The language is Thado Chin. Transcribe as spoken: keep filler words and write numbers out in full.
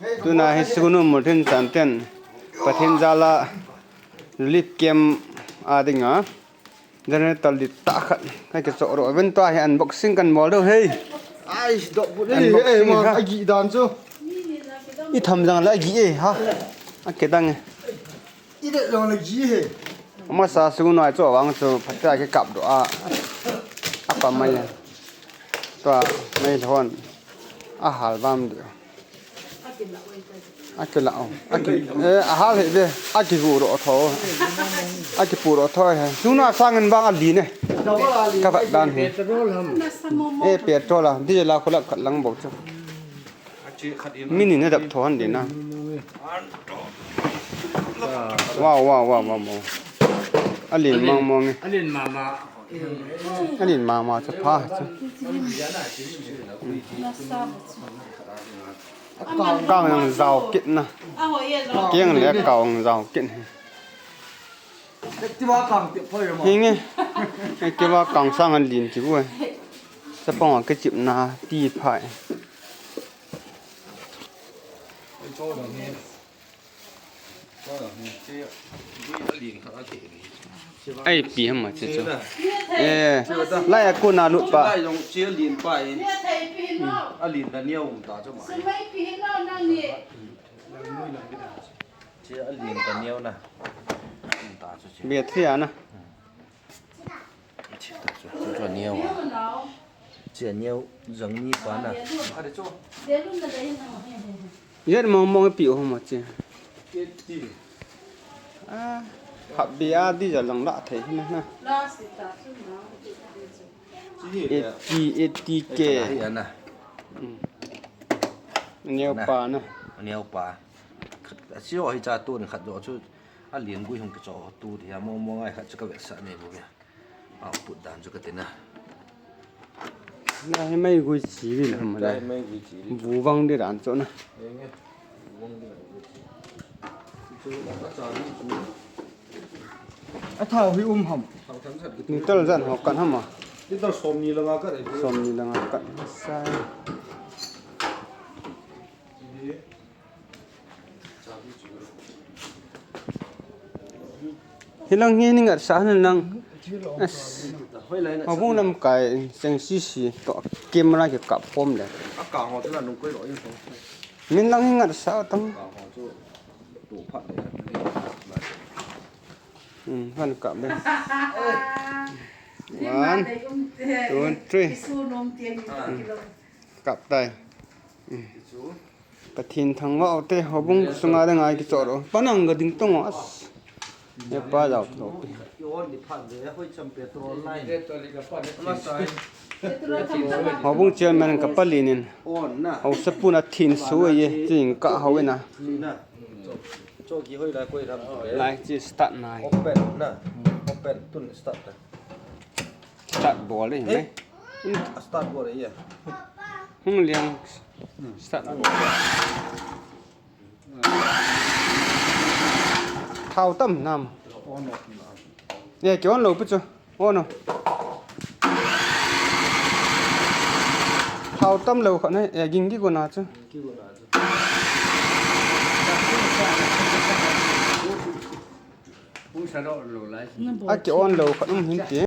Tuna hi Sugnu Muthin Chanten Pathen jal a relief camp a dinga generator lit tah khat ka kichoh ro ven tua hi unboxing kan bol deu hei. Ai, dok bu ni. Unboxing hi, ha. Agi dan chu. I tham jang la agi e ha. A ke dang e. I det jong la gi he. Masa Sugnu a chu vang chu phatea kikap doh a. A pa mai. Tua mai lhon. A hal vam deu. A kila o. A ki, eh, a hal he de. A kigu ro tho. A kipu ro tho he. Sugnu a sangin vang a li ne. Ka vat dan he. Eh, petrol a. Diesel a khulap khat lang bou chu. Mini na dap tho han dina. Wow, wow, wow, wow, wow. A lin mang mang e. A lin mama. A lin mama chu pha chu. Kang nang jao kit na. Keng le kang jao kit. Activa kang te phoi mo. Hinge. Activa kang sang an lin ki bu e. Chapang a kichip na ti phai. Ai pi ham ma che chu. Eh, lai a kun a lut pa. Lai jong che lin pa e. A lin da niau um ta chu ma. Che a lin ta niau na. Um ta chu che. Bia thia na. Che ta chu, chu, chu a niau a. Che a niau jang ni pa na. Yet mong mong pi ho ma che. Ah, hap bia di ja lang la thei na na. Eighty, eighty K. Hi ana. Mm. Niau pa na. Niau pa. Khat, a sio hi cha tun khat jo chu a lin gui hung kicho tu dia mo mo ngai khat chu ka vetsah nei bu bia. Output dan chu ka tina. Na hi mai gui chi vi na ma la. Mai gui chi vi. Bu vang di dan chu na. Enge. Bu vang di dan chu. Chu a cha ni chu. A thau hi um ham. Thau tham sat ki. Ni tal jan ho kan ham a. Ni tal som ni langa ka re. Som ni langa kan. Sa. Hilang hi ni ngat sa han lang. As. Houbung lamkai seng sisi to camera ke kap pom le. A ka ho chu la nung koi lo in so. Min lang hi ngat sa tang. Ka ho chu tu phat le. Hmm, han kap le. One, two, three. Kap tai. Hmm. Pathen thangvah u te, houbung sunga ding a kichoh ro. Panang ga ding tong as. Ya pa jao to. Houbung chairman ka pa lin in. Haosapu na thin su ye, jing ka hou ina. Lai chi start nai. Open na. Open tun start. Start bol le. Start bol le ya. Hung liang. Start. Thao tam nam. Ye, ki on lo pu chu. On o. Thao tam lo kha ne, ye, ging ki ko na chu. A ki on lo kha um hin ti.